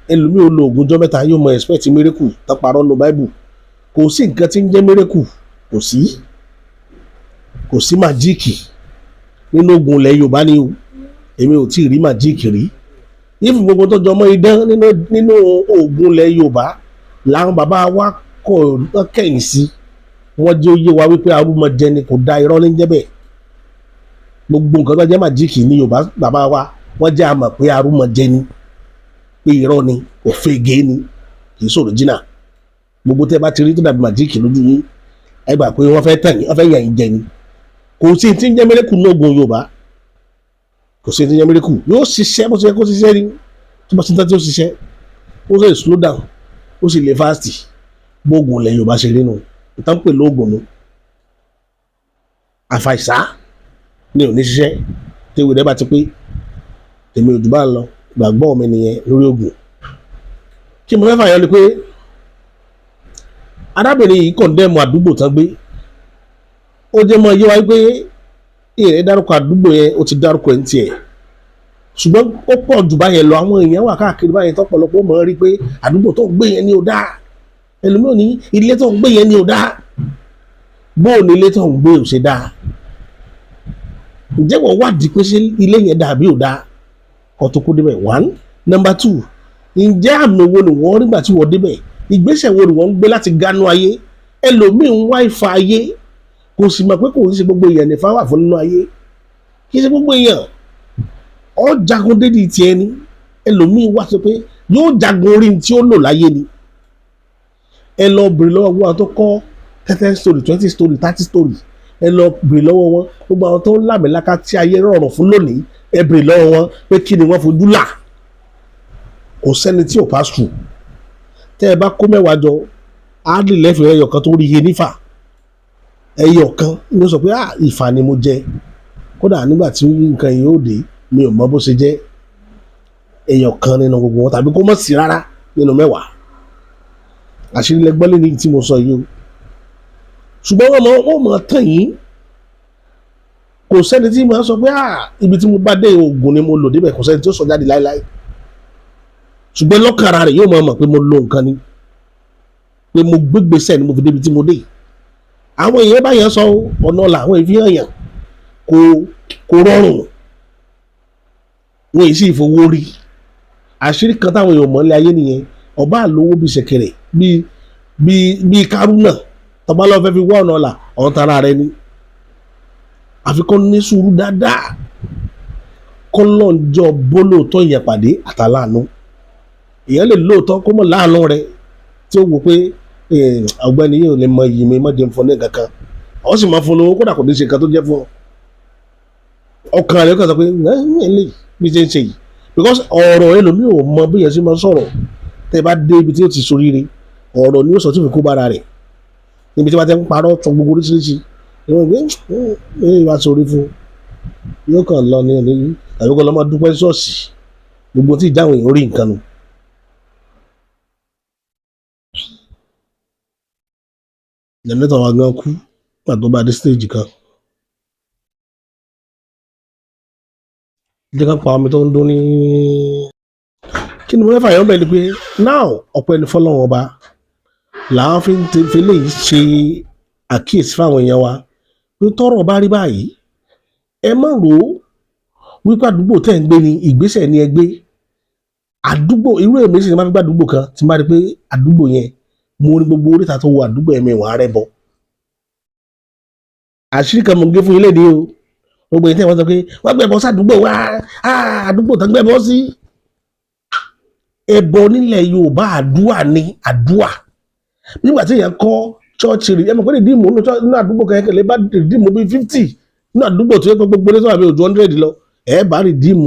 Ẹlòmíì ò lo oògùn jọ́ 3, yóò mọ expect miracle tá parọ́ nu Bible. Kò sí nǹkan tí ń jẹ́ miracle, kò sí, kò sí magic nínú oògùn ilẹ̀ Yorùbá ni o. Èmi ò tí ì rí magic rí. If gbogbo tó jọmọ́ idán nínú oògùn ilẹ̀ Yorùbá làwọn bàbá wa kọ̀ kẹ́yìn sí, wọ́n jẹ́ ó yé wa wípé arúmọjẹ ni, kò da, irọ́ ní jẹ́ bẹ́ẹ̀. Gbogbo nǹkan tó jẹ́ magic ní Yorùbá, bàbá wa wọ́n jẹ́ àmọ̀ pé arúmọjẹ ni, pé irọ́ ni, òfegè ni, kì í sọ̀rọ̀ jìnnà. Gbogbo tẹ́ bá ti rí tó dàbí magic lójú yín, ẹ gbà pé wọ́n fẹ́ tàn yín, wọ́n fẹ́ yàn yín jẹ ni. Kò sí ti ń jẹ́ miracle ní oògùn Yorùbá, kò sí ti ń jẹ́ miracle. Yóò ṣiṣẹ́ bó ṣe yẹ kó ṣiṣẹ́ ni. Tó bá ṣe tán tí ó ṣiṣẹ́, ó sì slow down, ó sì lè fast. Bóògùn ilẹ̀ Yorùbá ṣe rí nu, ìtàn pè lóògùn nu. Àfàìsá ni ò ní ṣiṣẹ́ téwé rẹ bá ti pé. Tèmi ò jù bá ń lọ. Gbàgbọ́ mi nìyẹn lórí ògùn. Kí mo fẹ́ fàyọ ni pé arábìnrin yìí condemn àdúgbò tán gbé. Ó jẹ́ mọ́ iye wa pé ìrìn dárúkọ àdúgbò yẹn, ó ti dárúkọ ẹ̀ ń tiẹ̀, ṣùgbọ́n ó pọ̀ jù báyẹn lọ. Àwọn èèyàn wà káàkiri báyẹn tọ́pọ̀lọpọ̀ mọ̀ rí pé àdúgbò tó ń gbé yẹn ni ò dáa. Ẹlòmíràn ní ilé tó ń gbé yẹn ni ò dáa. Bóò ní ilé tó ń gbé ò ṣe dáa? Ǹjẹ́ wọ́n wádìí pé ṣé ilé yẹn dáa bí ò dáa kó tó kó débẹ̀? One. Number two, ǹjẹ́ àmì wo ni wọ́n nígbà tí wọ́n débẹ̀? Ìgbésẹ̀ wo ni wọ́n ń gbé láti gánú ayé? Ẹlòmíì ń wá ìfà ayé, kò sì mọ̀ pé kò ní ṣe gbogbo èèyàn nífà wà fún nínú ayé. Kì í ṣe gbogbo èèyàn ọ jagun dédì tiẹ̀ ni. Ẹlòmíì wá sọ pé yóò jagun orí tí ó lò láyé ni. Ẹ lọ bèrè lọ́wọ́ gbogbo àwọn tó kọ́ 10 story, 20 story, 30 story. Ẹ lọ bèrè lọ́wọ́ wọn. Gbogbo àwọn tó ń làmìlaka tí ayé rọrùn fún lónìí, ẹ bèrè lọ́wọ́ wọn pé kí ni wọ́n fojú là. Kò sẹ́ni tí ò pass through. Tẹ́ ẹ bá kó 10 jọ, áàdì lẹ́fẹ̀ẹ́ ẹyọ kan tó rí iye nífà. Ẹyọ kan ló sọ pé, "Ah, ìfà ni mo jẹ, kódà nígbà tí nǹkan yìí ó dé, mi ò mọ bó ṣe jẹ́." Ẹyọ kan nínú gbogbo wọn, tàbí kó mọ̀ sí rárá nínú 10. Àṣírí lẹgbọ́n lé ní tí mo sọ yìí o, ṣùgbọ́n wọ́n mọ̀ tán yín. Kò sẹ́ni tí mo sọ pé, "Ah, ibi tí mo bá dé, oògùn ni mo lò débẹ̀." Kò sẹ́ni tí ó sọ jáde láéláé, ṣùgbọ́n lọ́kàn ara rẹ̀ yóò máa mọ̀ pé mo lo nǹkan ni, pé mo gbégbèsè ni mo fi débi tí mo dé. Àwọn èèyàn báyẹn sọ ọ̀nà ọ̀la àwọn èèyàn yàn kò rọrùn, wọn èyí sì fowó rí. Àṣírí kan táwọn èèyàn mọ̀ ní ayé nìyẹn. Ọba àlówó bíi ṣẹ̀kẹ̀rẹ̀ bíi kárúnà, tọba lọ́ọ́ fẹ́ fi wá ọ̀nà ọ̀la ọ̀n tara rẹ ni. Àfi kó ní sùúrù dáadáa, kó lọ́njọ́ bólóòtọ́ yẹn pàdé àtàláàánú. Èèyàn lè lóòótọ́ kó mọ̀ láàánú rẹ tí ó wò pé ọ̀gbẹ́ni yóò lè mọ iyì mi, mọ̀ jẹun fún ní kankan, ọ sì máa fún lówó, kódà kò ní ṣe nǹkan tó jẹ́ fún ọ. Ọkàn rẹ kàn sọ pé ẹ lè bí ṣe ń ṣe yìí, because ọ̀rọ̀ ẹlòmíì ò mọ bí yẹn ṣe máa sọ̀rọ̀. Tẹ́ bá dé ibi tí ó ti soríire, ọ̀rọ̀ ni ó sọ tí ò fi kó bára rẹ̀ níbi tí wọ́n ti ń parọ́ tún gbogbo oríṣiríṣi ìwọ̀n gbé ẹ wá sórí fún yóò kàn lọ ní òní, tàbí kó lọ́ máa dúpẹ́ ṣọ́ọ̀ṣì gbogbo tí ìjáwé orí nǹkan nù. Jẹnẹrétọ̀ wa gan kú nígbà tó bá dé stage kan. Jẹ́ ká pa omi tó ń dún ní. Kí ni mo fẹ́ fàyọ̀ bẹ́ẹ̀ ni pé now, ọpẹ́ ni fọlọ́run ọba làwọn fi ń fi léyìí ṣe àkíyèsí fáwọn èèyàn wa pé tọ́rọ̀ bá rí báyìí, ẹ má rò ó wípé àdúgbò tẹ́ ń gbé ni ìgbésẹ̀ ni ẹ gbé àdúgbò. Irú èmi sì ni máa fi gbé àdúgbò kan tí n bá rí pé àdúgbò yẹn, mo ní gbogbo oríta tó wọ àdúgbò ẹ̀mí wàá rẹ̀ bọ̀. Àṣírí kan mo ń gé fún yín léde o. Gbogbo yìí tẹ́ wọ́n sọ pé wọ́n gbẹ̀bọ sádùúgbò wa, àdúgbò tán gbẹ̀bọ sí. Ẹbọ nílẹ̀ Yorùbá, àdúà ni àdúà. Nígbà tí èèyàn kọ́ chọ́ọ̀chì rí, ẹ mọ̀ pé Redeem nínú àdúgbò kẹ̀kẹ́ lè bá Redeem bíi 50 nínú àdúgbò tó yẹ pé gbogbo lẹ́sọ̀ àbí ojú 100 lọ, ẹ bá Redeem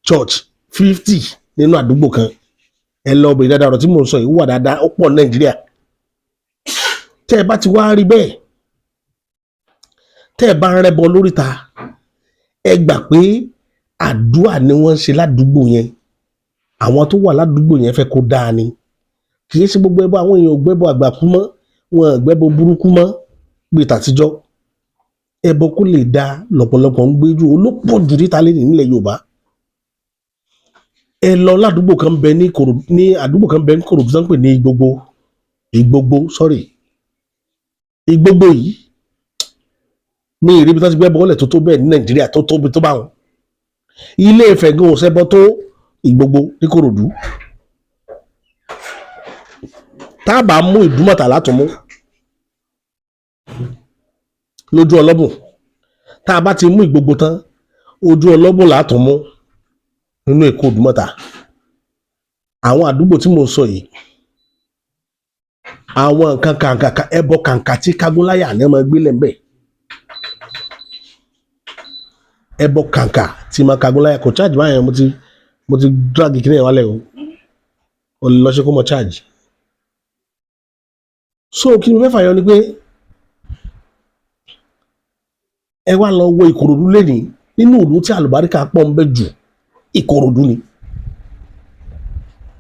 church 50 nínú àdúgbò kan. Ẹ lọ bèrè dáadáa, ọ̀rọ̀ tí mò ń sọ yìí wà dáadáa, ó pọ̀ ní Nàìjíríà. Tẹ́ ẹ bá ti wá rí bẹ́ẹ̀, tẹ́ ẹ bá ń rẹ́bọ lóríta, ẹ gbà pé àdúà ni wọ́n ń ṣe ládùúgbò yẹn. Àwọn tó wà ládùúgbò yẹn fẹ́ kó dáa ni. Kì í ṣe gbogbo ẹbọ. Àwọn èèyàn ò gbẹ́bọ àgbàkú mọ́, wọn ò gbẹ́bọ burúkú mọ́ bíi tàtijọ́. Ẹbọ kó lè da lọ́pọ̀lọpọ̀ ń gbéjú olópọ̀ jù níta lé nílẹ̀ Yorùbá. Ẹ lọ ládùúgbò kan bẹ ní Kòrò, ní àdúgbò kan bẹ ní Kòròdú tó ń pè ní Ìgbogbo, Ìgbogbo, sorry, Ìgbogbo yìí ní ìríbi tó ti gbẹ́bọ ọlẹ̀ tó tó bẹ́ẹ̀ ní Nàìjíríà, tó tóbi tó bá wọn. Ilé Ifẹ̀ gan ò ṣẹbọ tó Ìgbogbo ní Kòròdú. Tá a bá mú Ìdúmọ̀tà látún mú lójú ọlọ́bùn, tá a bá ti mú Ìgbogbo tán, ojú ọlọ́bùn látún mú nínú Èkó, Ìdúmọ̀tà. Àwọn àdúgbò tí mò ń sọ yìí, àwọn nǹkan kàǹkà, ẹbọ kàǹkà tí kágúnláyà ní ọmọ gbélé ńbẹ, ẹbọ kàǹkà tí ma kágúnláyà kò charge báyẹn. Mo ti drag kí ni ẹ̀ wálẹ̀ o, ò lè lọ ṣe kó mọ charge. So kí ni mo fẹ́ fàyọ ni pé ẹ wá lọ wo Ìkòròdú lẹ́nìí. Nínú ìlú tí àlùbáríkà pọ̀ ń bẹ jù, Ìkòròdú ni.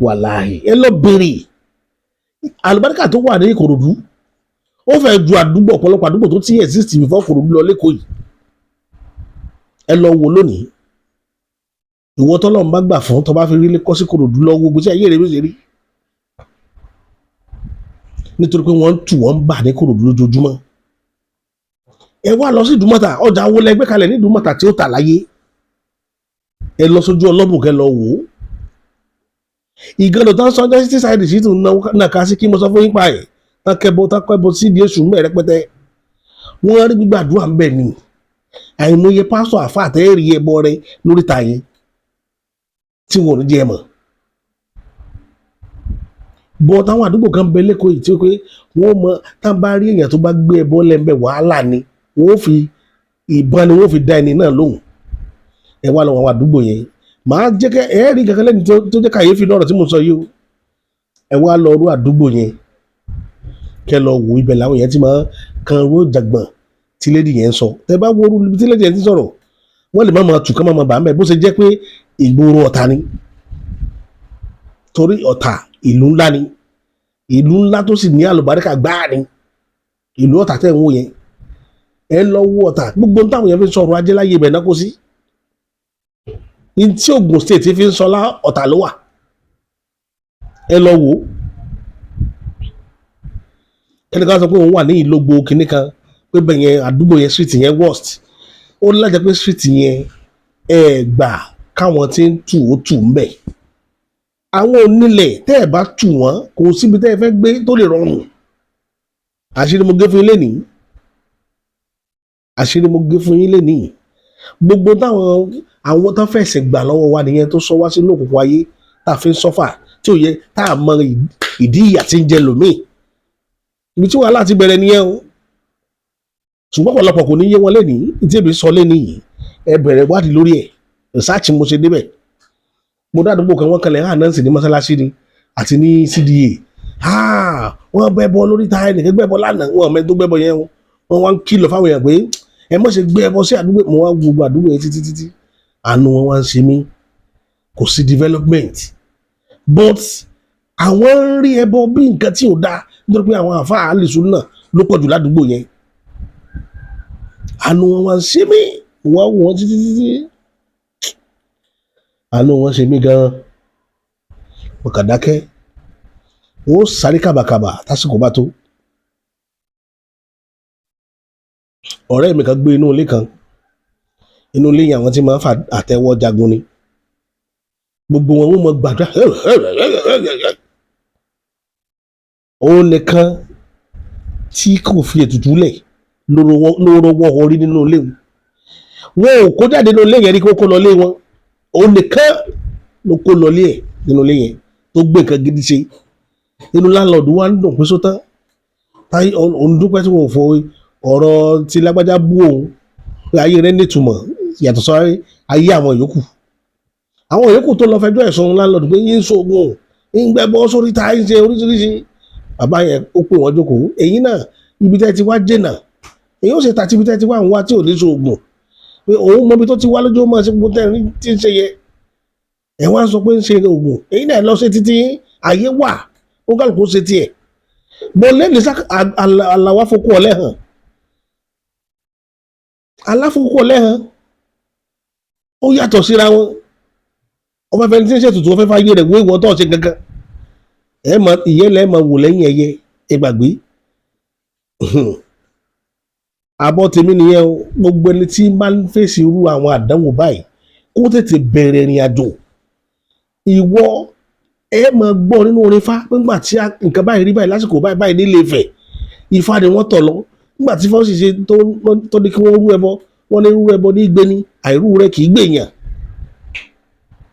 Wàláhì, ẹ lọ bèrè àlùbáríkà tó wà ní Ìkòròdú, ó fẹ́ ju àdúgbò, ọ̀pọ̀lọpọ̀ àdúgbò tó ti exist before Ìkòròdú lọ lẹ́kọ̀ọ́ yìí. Ẹ lọ wò lónìí. Ìwọ tọ́lọ́run bá gbà fún, tó bá fi rí lé kọ́ sí Ìkòròdú, lọ wo gbèsè ayé rẹ̀ bí ó ṣe rí, nítorí pé wọ́n ń tù wọ́n ń bà ní Ìkòròdú lójoojúmọ́. Ẹ wá lọ sí Ìdúmọ̀tà. Ọjà wo lẹ gbé kalẹ̀ ní Ìdúmọ̀tà tí ó tà láyé? Ẹ lọ sójú ọlọ́bùn kẹ lọ wò ó. Ìgànnà tó ń sọ ọjọ́ títí sáìdì sí tún náà ká sí kí mo sọ fún yín pa ẹ̀ tán kẹbọ, tán kẹbọ sí ìdí èṣù mẹ́ rẹpẹtẹ. Wọ́n rí gbígbàdúrà ń bẹ̀ ni. Àìmọye pásítọ̀, àfa àtẹ́rì ẹbọ rẹ lóríta yẹn tí wọn ò ní jẹ́ ẹ mọ̀ bọ́. Táwọn àdúgbò kan bẹ lẹ́kọ̀ọ́ yìí tí ó pé wọ́n mọ tá a bá rí èèyàn tó bá gbé ẹbọ lẹ́ńbẹ̀, wàhálà ni. Wọ́n fi ìbọn ni wọ́n fi dá ẹni náà lóhùn. Ẹ wá lọ àwọn àdúgbò yẹn, màá jẹ́ kẹ́ ẹ rí kankan lẹ́nu tó jẹ́ kàyéfì lọ́rọ̀ tí mo sọ yìí o. Ẹ wá lọ rú àdúgbò yẹn, kẹ́ lọ wò. Ibẹ̀ làwọn yẹn ti máa kan ró jàgbọ̀n tí lady yẹn ń sọ. Tẹ bá wo ibi tí lady yẹn ti sọ̀rọ̀, wọ́n lè má máa tù kán má máa bà á mẹ́ bó ṣe jẹ́ pé ìgboro Ọ̀tà ni, torí Ọ̀tà ìlú ńlá ni. Ìlú ńlá tó sì ní àlùbáríkà gbáà ni ìlú Ọ̀tà tẹ̀ ń wò yẹn. Ẹ lọ wo Ọ̀tà, gbogbo táwọn yẹn fi sọ̀rọ̀ ajé láyé ibẹ̀ náà kó sí ní tí Ògùn State fi ń sọlá, Ọ̀tà ló wà. Ẹ lọ wò ó. Kẹ́nìkan sọ pé òun wà ní Ìlógbò kínní kan, pé bẹ́ẹ̀ yẹn, àdúgbò yẹn, street yẹn worst. Ó lájẹ pé street yẹn, ẹ gbà káwọn tí ń tù ó tù ń bẹ̀. Àwọn onílẹ̀, tẹ́ ẹ bá tù wọ́n, kò síbi tẹ́ ẹ fẹ́ gbé tó lè rọrùn. Àṣírí mo gé fún yín lénìí, àṣírí mo gé fún yín lénìí. Gbogbo táwọn àwọn tó fẹ̀sìn gbà lọ́wọ́ wa nìyẹn, tó sọ wá sínú òkùnkùn ayé tá a fi ń suffer, tí ò yẹ tá a mọ ìdí ìyà tí ń jẹ lòmíì. Ibi tí wàhálà ti bẹ̀rẹ̀ nìyẹn o. Ṣùgbọ́n ọ̀pọ̀lọpọ̀ kò ní yé wọn lénìí. Tí èmi sọ lénìí yìí, ẹ bẹ̀rẹ̀ wádìí lórí ẹ̀. Research mo ṣe débẹ̀. Mo dá àdúgbò kan, wọ́n kanlẹ̀ hàn náà sì ní mọ́sálásí ni àti ní CDA. Wọ́n bẹ́ bọ́ lórí ta, ẹnìkan gbẹ́ bọ́ lánàá, wọ́n mẹ́ni tó gbẹ́ bọ́ yẹn o. Wọ́n wá ń kìlọ̀ fáwọn èèyàn pé ẹ má ṣe gbé ẹbọ sí àdúgbò. Mo wá gbogbo àdúgbò yẹn títí títí, àánú wọn wá ń ṣe mí. Kò sí development, but àwọn ń rí ẹbọ bí nǹkan tí ò dáa, nítorí pé àwọn àfáà àlìsùn náà ló pọ̀ jù ládùúgbò yẹn. Àánú wọn wá ń ṣe mí. Mo wá wò wọ́n títí títí, àánú wọn ṣe mí gan-an. Mo kà dákẹ́. Wọ́n ó sáré kàbàkàbà tásìkò bá tó. Ọ̀rẹ́ mi kan gbé inú ilé kan. Inú ilé yẹn, àwọn tí máa ń fa àtẹ́wọ́ jagun ni gbogbo wọn. Wọ́n mọ gbàdúrà. Òun nìkan tí kò fi ètùtù lẹ̀ ló rọwọ́ orí nínú ilé wọn. Wọn ò kó jáde nínú ilé yẹn rí kó kó lọ lé wọn. Òun nìkan ló kó lọ lé ẹ̀ nínú ilé yẹn tó gbé nǹkan gidi ṣe. Inú landlord wa ń dùn pé sótán táyé òun dúpẹ́ tí wọn ò fọ ọ̀rọ̀ tí lágbájá bú òun, pé ayé rẹ̀ nítumọ̀ yàtọ̀ sọ ayé àwọn yòókù. Àwọn yòókù tó lọ fẹjọ́ ẹ̀sùn landlord pé yín ń ṣoògùn, ń gbẹ́bọ́ sórí ta, ń ṣe oríṣiríṣi. Bàbá yẹn ó pè wọ́n jókòó. Èyí náà, ibi tẹ́ ti wá jìnnà, èyí ó ṣe tàbí ibi tẹ́ ti wá ń wá tí ò ní ṣoògùn, pé òun mọ ibi tó ti wá lójú ọmọ ṣe gbogbo tẹ́rin tí ń ṣe yẹ. Ẹ̀ wá ń sọ pé ń ṣe oògùn. Èyí náà lọ ṣe títí ayé wà, ó kálukú ṣe tiẹ̀ bọ́ lẹ́nu. Àlàwà fokú ọ̀lẹ́ hàn, aláfokú ọ̀lẹ́ hàn, ó yàtọ̀ síra wọn. Ọmọ ẹfẹ tí ń ṣètùtù, ọfẹ fàyè rẹ̀ wé ìwọ tó ṣe gangan. Ẹ mọ ìyẹn lẹ mọ wò lẹ́yìn ẹyẹ. Ẹ gbàgbé àbọ̀ tèmi nìyẹn o. Gbogbo ẹni tí máa ń fèsì irú àwọn àdánwò báyìí, kó tètè bẹ̀rẹ̀ ìrìn àjò. Ìwọ ẹ máa gbọ́ nínú orin Ifá nígbà tí nǹkan báyìí rí báyìí lásìkò báyìí báyìí nílé Ifẹ̀, Ifá ni wọ́n tọ̀ lọ. Nígbà tí fọ́ọ̀sì ṣe tó ní kí wọ́n rú ẹbọ, wọ́n ní rú ẹbọ ní gbé ní àìrú rẹ kì í gbèyàn,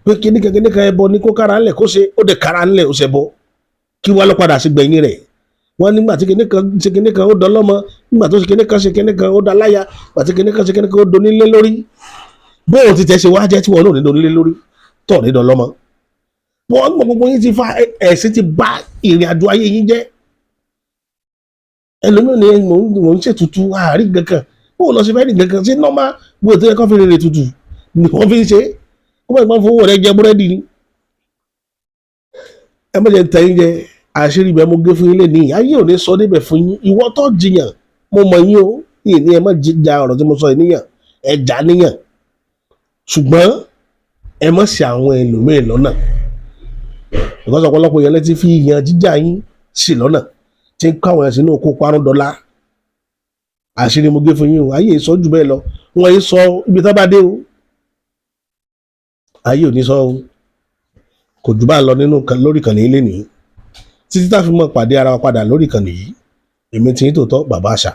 pé kíníkan kíníkan ẹbọ ní kó kára ńlẹ̀ kó ṣe, ó dẹ̀ kára ńlẹ̀, ó ṣe bọ kí wọ́n lọ padà sí gbẹ̀yìn rẹ̀. Wọ́n nígbà tí kíníkan ṣe kíníkan, ó dọlọ́mọ. Nígbà tó ṣe kíníkan ṣe kíníkan, ó daláya. Nígbà tí kíníkan ṣe kíníkan, ó donílé lórí. Bóun ti tẹ̀ ṣe wá jẹ́ tí wọ́n náà ní donílé lórí tọ̀ ní dọlọ́mọ. Wọ́n gbọ́ gbogbo yín ti fa ẹ̀sìn ti bà ìrìn àjò ayé yín jẹ́. Ẹlòmíràn ni mò ń ṣètùtù àárín kankan. Bóun lọ ṣe fẹ́ ní kankan ṣé nọ́mà bó tó yẹ kó fi rèrè tutù ni wọ́n fi ń ṣe, kó bá ìgbọ́n fowó rẹ̀ jẹ búrẹ́dì ni. Ẹ má jẹ́ ń tẹ̀yìn jẹ. Àṣírí ibẹ̀ mo gé fún yín lé ní ayé ò ní sọ débẹ̀ fún yín. Ìwọ tó jiyàn, mo mọ̀ yín o. Yìí ni ẹ má ja ọ̀rọ̀ tí mo sọ yìí níyàn, ẹ jà níyàn, ṣùgbọ́n ẹ má ṣe àwọn ẹlòmíì lọ́nà, because ọ̀pọ̀lọpọ̀ yẹn lẹ́tí fi yan jíjà yín sí lọ́nà tí ń kọ́ àwọn ẹ̀sìn náà kó parun dọ́là. Àṣírí mo gé fún yín o. Ayé sọ jù bẹ́ẹ̀ lọ, wọ́n yìí sọ ibi tó bá dé o. Ayé ò ní sọ o. Kò jù bá lọ nínú lórí ìkànnì yìí lénìí, títí tá a fi mọ́ pàdé ara wa padà lórí ìkànnì yìí. Èmi tí yín tòótọ́, Bàbá Àṣà.